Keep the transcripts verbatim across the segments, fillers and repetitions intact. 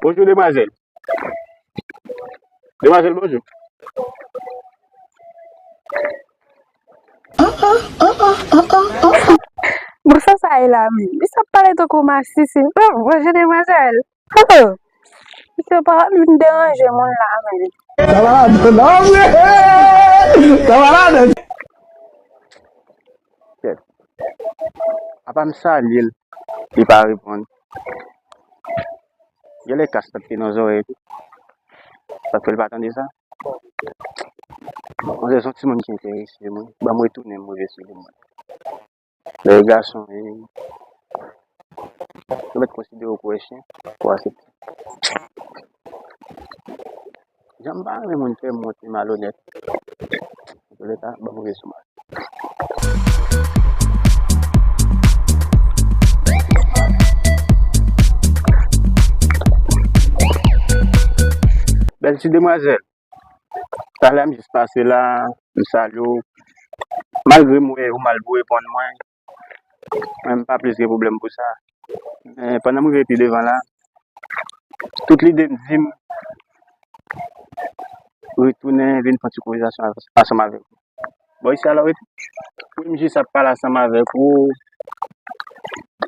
Bonjou, demwazèl. Demwazèl, bonjou. Bon, sa sa ye la menm? Misye ap pale tankou masisi. Oh, bonjou, demwazèl. Oh, oh. Misye pa vin deranje moun la menm. Kamarad, non, kamarad. Apa m salye l, li pa reponn. Genlè kas t ap te nan zòrèy tou. Sa k fè l pa tande sa. Bon, se yon timoun ki enterese mwen. Ban m retounen m rive sou li mwen. Lè gason e, yo mèt konsidere w kou chen, kou aksepte. Jan m pa renmen moun fè m wont, li malonèt. Antoulèka, ban m rive sou mwen. Bèl ti demwazèl. Talè a m jis pase la, m salye w. Malgre m wè ou mal pou reponn mwen, mwen m pa plis gen pwoblèm pou sa. Men pandan m rive pi devan la, tout lide m di m retounen vin fè yon ti konvèsasyon ansanm avèk ou. Bon, isi a la w rete. Wi, m jis ap pale ansanm avèk ou.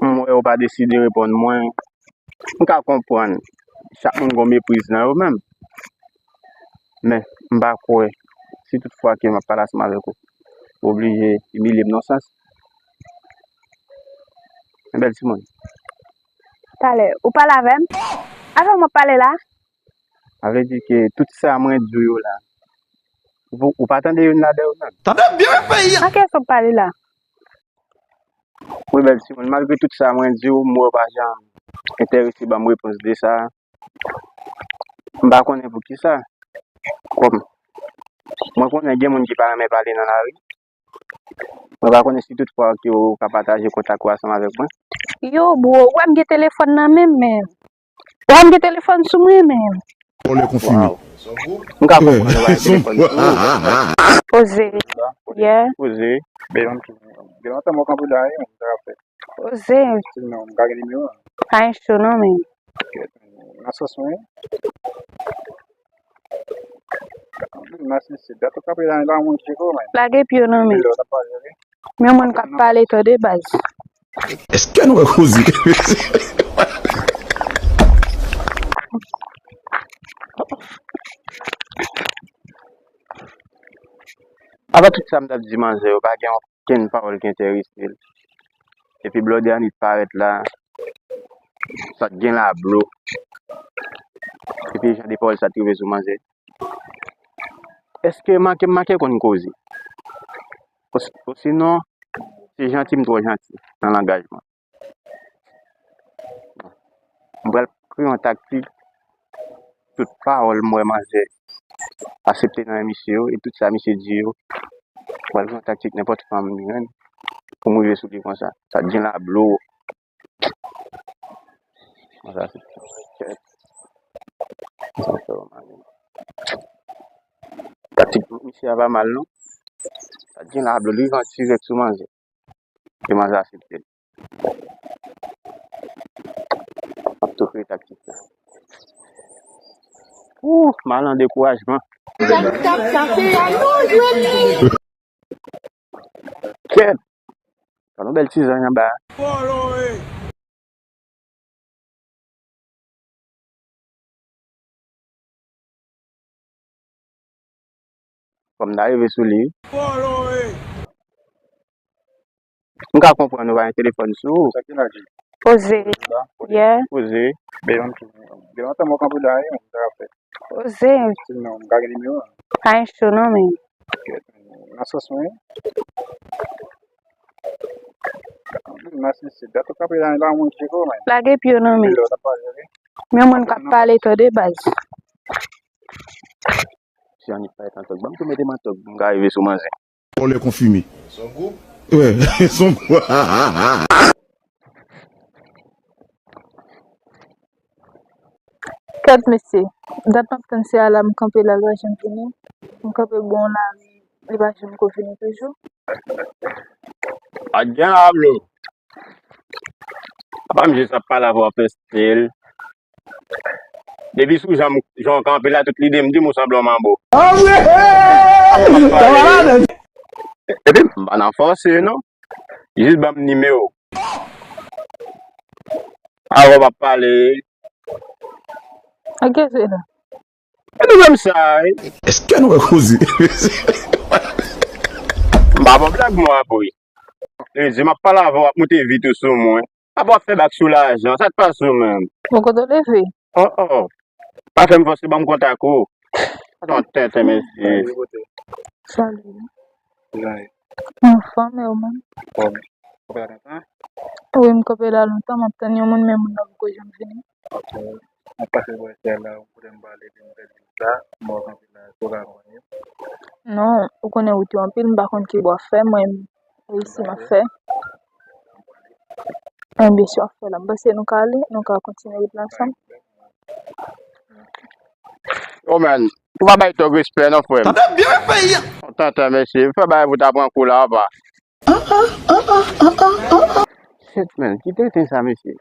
M wè ou pa deside reponn mwen. M ka konprann chak moun gon mepriz nan yo menm. Men, m pa kwè, si tout fwa ke m ap pale ansanm avèk ou, ou oblije imilye m nan sans. Men bèl timoun. Talè, ou pale avè m? Avè m w ap pale la? Sa vle di ke tout sa mwen di w yo la, ou, ou pa tande youn ladan yo menm? Tande byen, peyi a! Nan kiyès w ap pale la? Wi, bèl timoun, malgre tout sa mwen di w, m wè w pa janm enterese ban m repons de sa. M pa konnen poukisa. Kòm mwen konnen gen moun ki pa renmen pale nan lari. Mwen pa konnen si tout fwa ke w ka pataje kontak ou ansanm avèk mwen. Yo, bro, ou wè m gen telefòn nan men m, men. Ou wè m gen telefòn sou mwen, men. Vòlè konfime. M ka konprann ou pa gen telefòn sou ou. Poze. Yeah. Poze. Gen lontan mwen kanpe la, wi, mwen ta fè. Poze. Sinon, m ka gen nimewo a? Pa gen cho non, men. Nan sans mwen. Lage pye w nan men. Men moun k ap pale tande baz. Èske nou wè koze? Apa tout sa m t ap di manzè yo pa gen okenn pawòl ki enterese l. Epi blòdè Anit parèt la, sa t gen la blo. Epi jan de pawòl sa t rive sou manzè. Èske manke m manke konn koze? Osinon, se janti m twò janti nan langaj mwen? M pral kreye yon taktik. Tout pawòl m wè manzè aksepte nan men misye yo e tout sa misye di yo, m pral kreye yon taktik nenpòt fanm li jwenn pou m rive sou li konsa. Sa t gen la blo. Konsa se kèt. Konsa fè w mare. Taktik misye a pa mal non. Sa t gen la blo, li rive an dirèk sou manzè. E manzè aksepte l. M ap tou kreye taktik la. Ooh, m al an dekourajman. Kèt! Gad yon bèl ti zanj anba a. Fò m ta rive sou li wi. M ka konprann ou pa gen telefòn sou ou. Poze. Yeah. Poze. Gen lontan mwen kanpe la wi, mwen ta fè. Poze. Sinon, m ka gen nimewo a? Pa gen cho non, men. Nan sans mwen. Lage pye w nan men. Men moun k ap pale tande baz. Si Annik pa t antòg, ban m tou mete m antòg pou m ka rive sou manzè. Vòlè konfime. Wè, son gwoup. Kèt mesye, dat m ap tann se a la m kanpe la, l pa janm vini. M kanpe bon la, li pa janm ko vini toujou. Adyen la blo. Apa m jis ap pale avè w fè stil. Depi sou jan m, jan w kanpe la, tout lide m di m ou sanble yon manbo. Epi m pa nan fòse non. Jis ban m nimewo. Avan w ap pale. Ak kiyès w ye la? E nou menm sa, wi. Èske nou wè koze? M pa bon blag mwen apre. E di m ap pale avè w, w ap moute vit ou sou mwen. Apa w ap fè bak sou lajan? Sa k pase w menm? Bon, kote w leve? Oh oh. Pa fè m fòse, ban m kontak ou. Sa se yon tenten mesye. Salut. Anfòm, e ou menm? Wi, m kanpe la lontan, m ap tann yon moun, men moun nan poko janm vini. Mwen pase bò tè la, ou kote m pale de m pèdi la, mwen kanpe la, eske w ka konprann? Non, ou konnen wout yo anpil, m pa konn ki bò w ap fè, mwen, reyisi m ap fè. Mwen byen si w ap fè la. M panse nou ka ale, nou ka kontinye wout la ansanm. Oh man, ou pa bay tòg respè non frè m. Tande byen peyi a. Tantan mesye, fè bagay pou ta pran kou la apa. Shit man, ki tenten sa mesye.